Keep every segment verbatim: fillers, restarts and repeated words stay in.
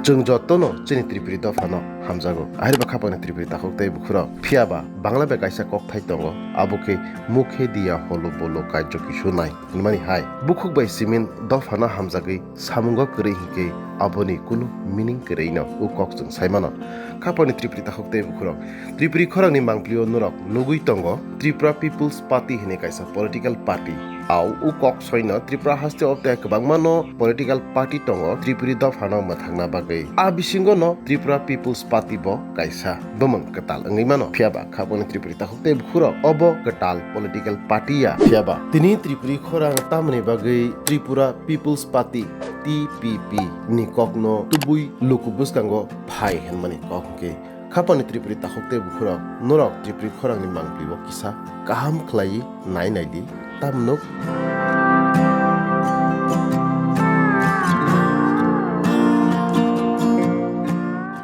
Chwng jotono chini Tripuri dophano hamjago. Ahirba khapangni Tripuri takhuk tei bukhurok. Phiyaba Bangla bai kaisa kokthai tongo, abo khe mukhe diya holo bolo kajjo kisu nai hwnmani hai. Bukhuk bai simin dophano hamjagwi samungo kwrwi hinkhe aboni kunu meaning kwrwino o kok chwng saimano. Khapangni Tripuri takhuk tei bukhurok. Tripuri khorangni mangpilio norok nugwi tongo Tripura People's Party hwnwi kaisa political party. Au o kok soino Tripura haste o tei kwbangma no political party tongo Tripuri dophano mwthangna bagwi. A bisingo no Tripura People's Party bo kaisa bumung kwtal wngwi mano. Phiyaba khapangni Tripuri takhuk tei bukhurok obo kwtal political party ya. Phiyaba tini Tripuri khorang tamni bagwi Tripura People's Party, T P P, ni kokno tubui luku bwskango phai hwnmani kok hwnkhe. Khapangni Tripuri takhuk tei bukhurok, norok Tripuri khorangni mangpili o kisa kaham khlaiwi nai nai di, tam nuk?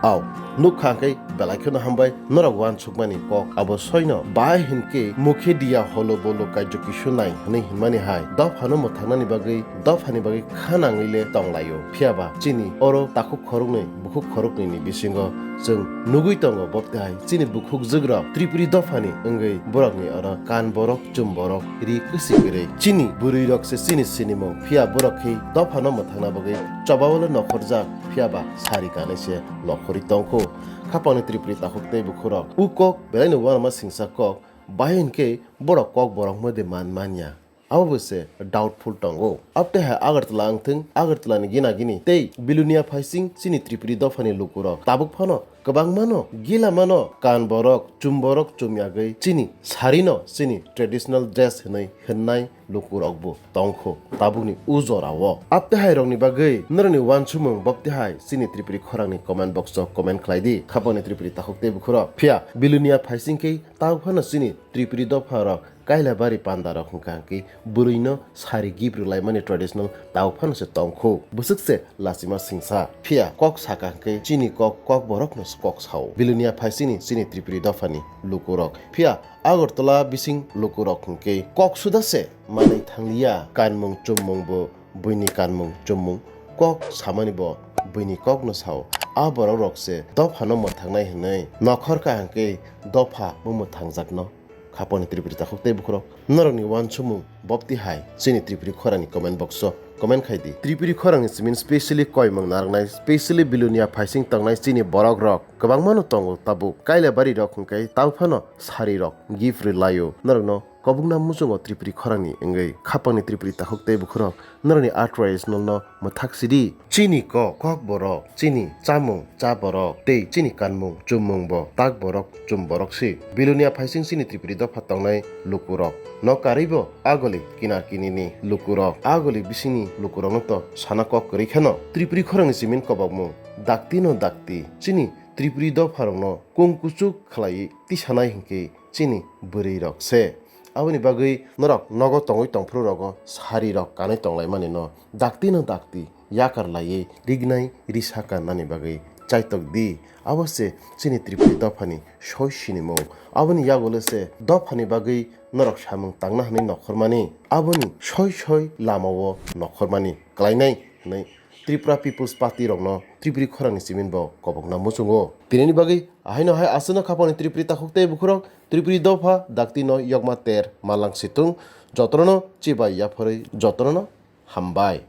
Au, nuk kha hwnkhe belai kheno hambai, norok uansukmani kok abo soino, bai hinkhe mukhe diya holo bolo kajjo kisu nai hwnwi hwnmani hai, dophano mwthangnani bagwi, dophani bagwi kha nangwi le tonglaio. Phiyaba chini oro takhuk khoroknwi bukhuk khoroknwi ni bisingo chwng nugwi tongo, bobtwi hai chini bukhuk jwkrok Tripuri dophani wngwi borokni oro kan borok, chum borok, ri kwsi kwrwi. Chini bwrwi rok se chini sinimung, phiya borok khe dophano mwthangna bagwi chobawalo nokhorjak, phiyaba sari kanwi se nokhorwi tongkho. Khapangni Tripuri takhuk tei bukhurok. U kok belaino uanama singsa kok, bai hinkhe borok kok borok mode man manya. Abo bo se doubtful tongo. Abtwi hai Agartala wngthwng, Agartala ni gina gini tei Bilonia phaising chini Tripuri dophani lukurok tabuk phano kwbangmano gila mano, kan borok, chum borok chum yagwi chini sarino chini traditional dress hwnwi hwnnai lukurok bo tongkho tabukni u jorao. Abtwi hai rokni bagwi norokni uansukmung bobtwi hai chini Tripuri khorangni comment box o comment khlai di. Khapangni Tripuri takhuk tei bukhurok. Phiya Bilonia phaising khe tabuk phano chini Tripuri dopharok Kailabari pandarok hwnkha hwnkhe bwrwino sari gift rwlaimani traditional tabuk phano se tongkho. Bwswk se lachima singsa. Phiya kok saka hwnkhe chini kok, kok borokno kok sao. Bilonia phaisingni chini Tripuri dophani lukurok. Phiya Agartala bising lukurok hwnkhe kok suda se manwi thangliya. Kanmung chummung bo buini kanmung chummung, kok samani bo buini kokno sao. A borokrok se dophano mwthangnai hwnwi nokhor kaham khe dopha bo mwthangjakno. Khapangni Tripuri takhuk tei bukhurok, norokni uansukmung bobtwi hai chini Tripuri khorangni comment box o comment khai di. Tripuri khorangni simin specially koimung narwknai, specially Bilonia phaising tongnai chini borokrok kwbangmano tongo tabuk. Kailabari rok hwnkhe tabuk phano sari rok gift rwlaio. Norokno kobokna muchungo Tripuri khorangni wngwi khapangni Tripuri takhuk tei bukhurok, norokni a traditional no mwthak sidi. Chini kok, kok borok, chini chamung, cha borok, tei chini kanmung, chummung bo tak borok, chum borok si. Bilonia phaising chini Tripuri dopha tongnai lukurok no karwi bo agoli kina kinini lukurok, agoli bisingni lukurokno to sana kok kwrwi kheno. Tripuri khorangni simin kobokmung dakti no dakti chini Tripuri dopharokno kung kuchuk khlaiwi tisanai hwnkhe chini bwrwi rok se. Aboni bagwi norok nogo tongwi tongphuru rogo sari rok kanwi tonglaimani no dakti no dakti yakar laiwi rignai risa kannani bagwi chaitok di. Abo se chini Tripuri dophani soi sinimung. Aboni yagulo se dophani bagwi norok samung tangna hwnwi nokhormani. Aboni soi soi lamao nokhormani klainai hwnwi Tripura People's Party rokno Tripuri khorangni simin bo kobokna muchungo. Tinini bagwi ahaino hai aswkno khapangni Tripuri takhuk tei bukhurok Tripuri dopha dakti no yokma ter malang situng, jotono chibai yapharwi jotono hambai.